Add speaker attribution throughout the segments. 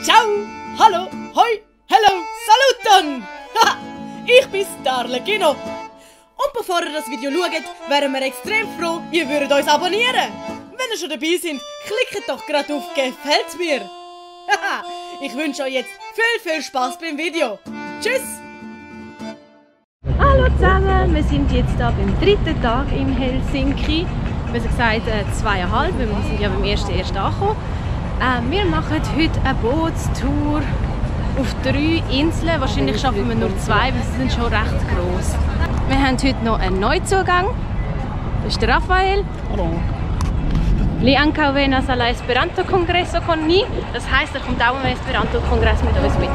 Speaker 1: Ciao, hallo, hoi, hello, saluton! Ich bin Darlegino. Und bevor ihr das Video schaut, wären wir extrem froh, ihr würdet uns abonnieren. Wenn ihr schon dabei seid, klickt doch gerade auf «Gefällt mir». Ich wünsche euch jetzt viel Spaß beim Video. Tschüss!
Speaker 2: Hallo zusammen, wir sind jetzt hier beim dritten Tag in Helsinki. Besser gesagt 2,5, weil wir sind ja beim erst angekommen. Wir machen heute eine Bootstour auf 3 Inseln. Wahrscheinlich schaffen wir nur 2, weil sie sind schon recht gross. Wir haben heute noch einen Neuzugang. Das ist der Raphael.
Speaker 3: Hallo.
Speaker 2: Li ankaŭ venas al la Esperanto-Kongreso con ni. Das heisst, er kommt auch am Esperanto-Kongress mit uns mit.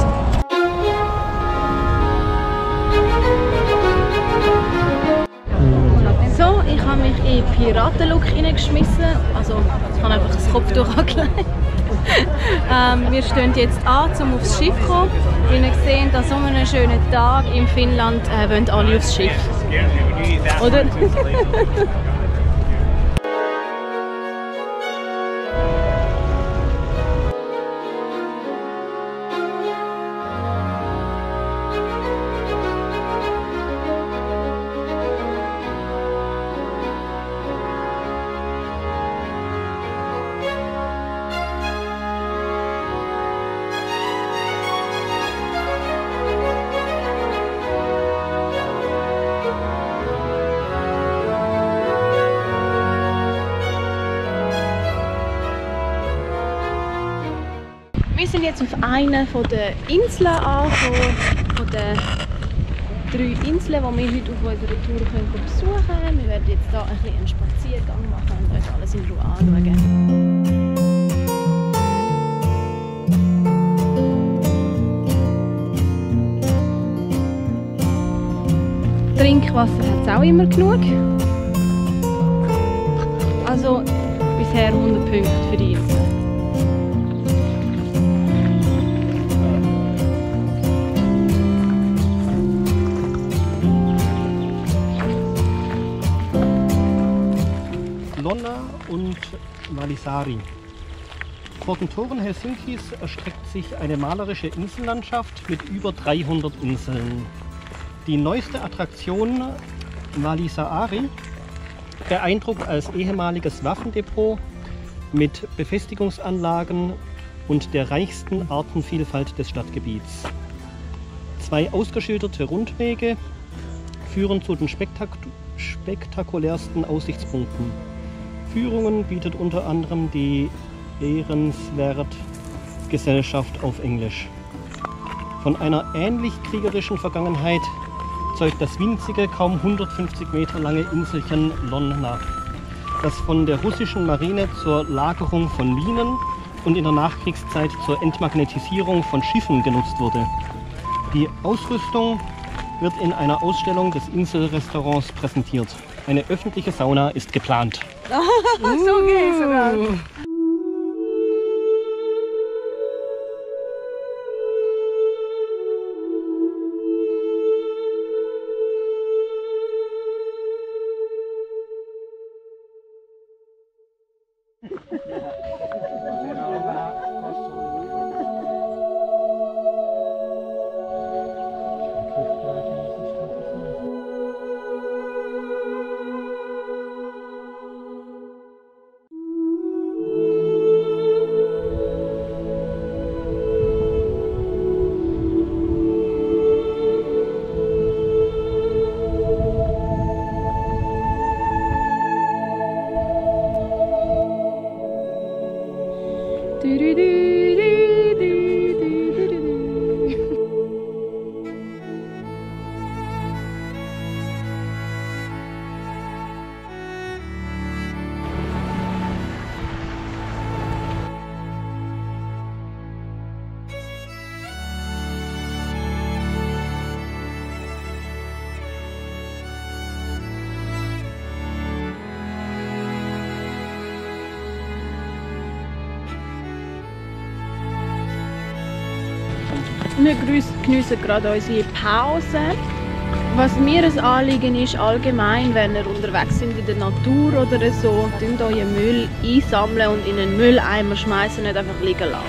Speaker 2: So, ich habe mich in Piratenlook hineingeschmissen. Also, ich habe einfach das Kopftuch angelegt. Wir stehen jetzt an, um aufs Schiff zu kommen. Wie ihr seht, an so einem schönen Tag in Finnland wollen alle aufs Schiff. Oder? Wir sind jetzt auf einer der Inseln angekommen, von den 3 Inseln, die wir heute auf unserer Tour besuchen können. Wir werden jetzt hier ein bisschen einen Spaziergang machen und euch alles in Ruhe anschauen. Trinkwasser hat es auch immer genug. Also bisher 100 Punkte für die Insel.
Speaker 3: Lonna und Vallisaari. Vor den Toren Helsinkis erstreckt sich eine malerische Insellandschaft mit über 300 Inseln. Die neueste Attraktion, Vallisaari, beeindruckt als ehemaliges Waffendepot mit Befestigungsanlagen und der reichsten Artenvielfalt des Stadtgebiets. 2 ausgeschilderte Rundwege führen zu den spektakulärsten Aussichtspunkten. Führungen bietet unter anderem die Ehrenswert Gesellschaft auf Englisch. Von einer ähnlich kriegerischen Vergangenheit zeugt das winzige, kaum 150 Meter lange Inselchen Lonna, das von der russischen Marine zur Lagerung von Minen und in der Nachkriegszeit zur Entmagnetisierung von Schiffen genutzt wurde. Die Ausrüstung wird in einer Ausstellung des Inselrestaurants präsentiert. Eine öffentliche Sauna ist geplant.
Speaker 2: So geht's sogar. Wir geniessen gerade unsere Pause. Was mir ein Anliegen ist, allgemein, wenn ihr unterwegs sind in der Natur oder so, tünt euren Müll einsammeln und in einen Mülleimer schmeißen, nicht einfach liegen lassen.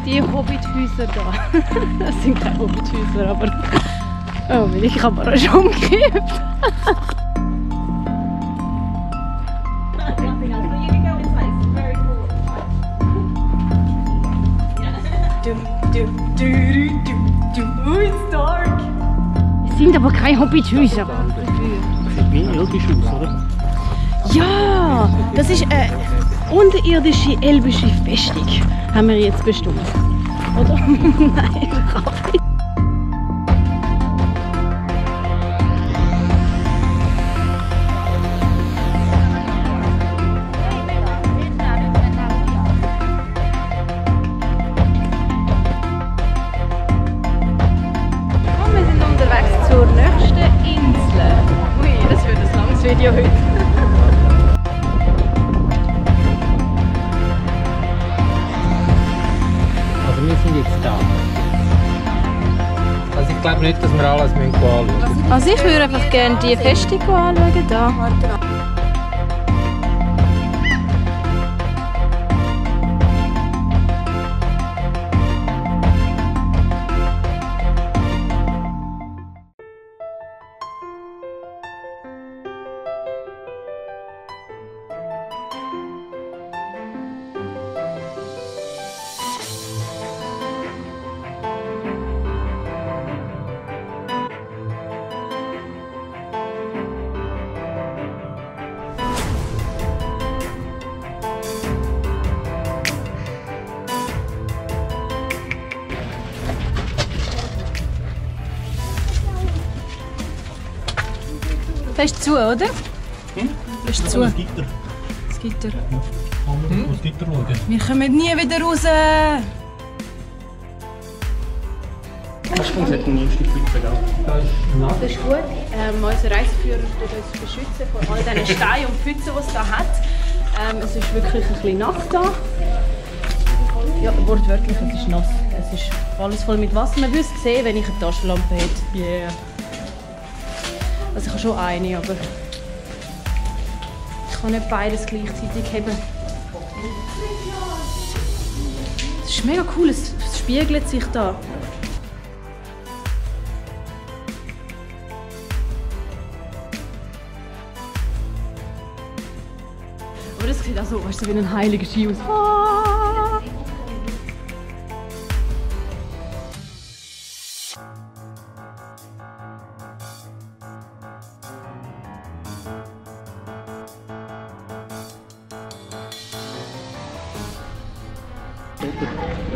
Speaker 2: Die Hobbithäuser da. Das sind keine Hobbithäuser, aber... Oh, meine Kamera ist umgekippt.
Speaker 1: It's dark.
Speaker 2: Es sind aber keine Hobbithäuser.
Speaker 3: Sieht wie irdisch aus, oder?
Speaker 2: Ja, das ist eine unterirdische elbische Festung, haben wir jetzt bestimmt. Oder? Nein, Kaffee. Wir sind unterwegs zur nächsten Insel. Ui, das wird ein langes Video heute.
Speaker 4: Also wir sind jetzt da. Also ich glaube nicht, dass wir alles anschauen müssen.
Speaker 2: Also ich würde einfach gerne die Festung anschauen. Da. Das ist zu, oder? Das ist zu.
Speaker 3: Das Gitter.
Speaker 2: Das Gitter.
Speaker 3: Das Gitter schauen.
Speaker 2: Wir kommen nie wieder raus.
Speaker 3: Das ist unser nächster Pizza, gell?
Speaker 2: Das ist gut. Unser Reiseführer tut uns beschützen vor all diesen Steinen und Pfützen, die es hier hat. Es ist wirklich ein bisschen nass da. Ja, wortwörtlich, es ist nass. Es ist alles voll mit Wasser. Man würde es sehen, wenn ich eine Taschenlampe hätte. Yeah. Also ich habe schon eine, aber ich kann nicht beides gleichzeitig haben. Es ist mega cool, es spiegelt sich da. Aber das sieht auch so, weißt du, wie ein heiliger Ski aus. Ah!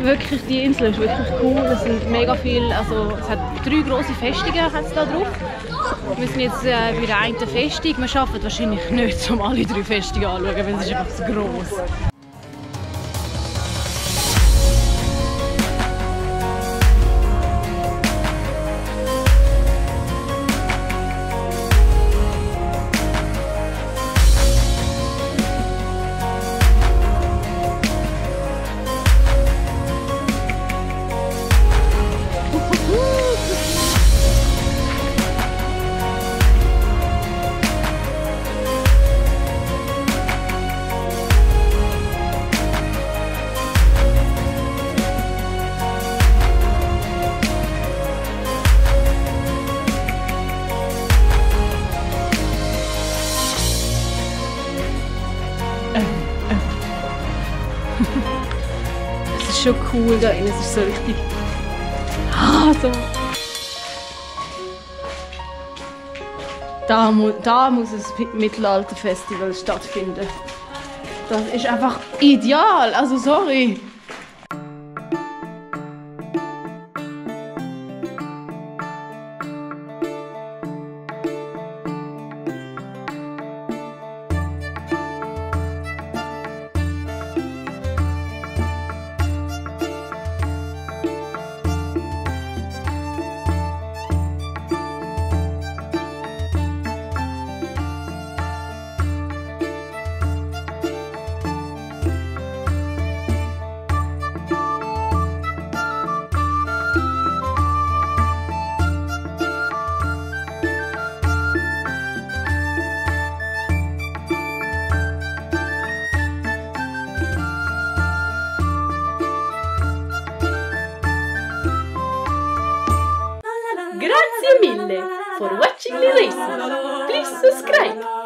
Speaker 2: Wirklich, die Insel ist wirklich cool. Es sind mega viele, also es hat 3 grosse Festungen hat's da drauf. Wir sind jetzt bei der einen Festung. Wir schaffen wahrscheinlich nicht, um alle 3 Festungen anzuschauen, weil es ist einfach so gross. Es ist schon cool da drin, es ist so richtig. So. Da muss ein Mittelalter-Festival stattfinden. Das ist einfach ideal, also sorry.
Speaker 1: Grazie mille for watching the racing. Please subscribe.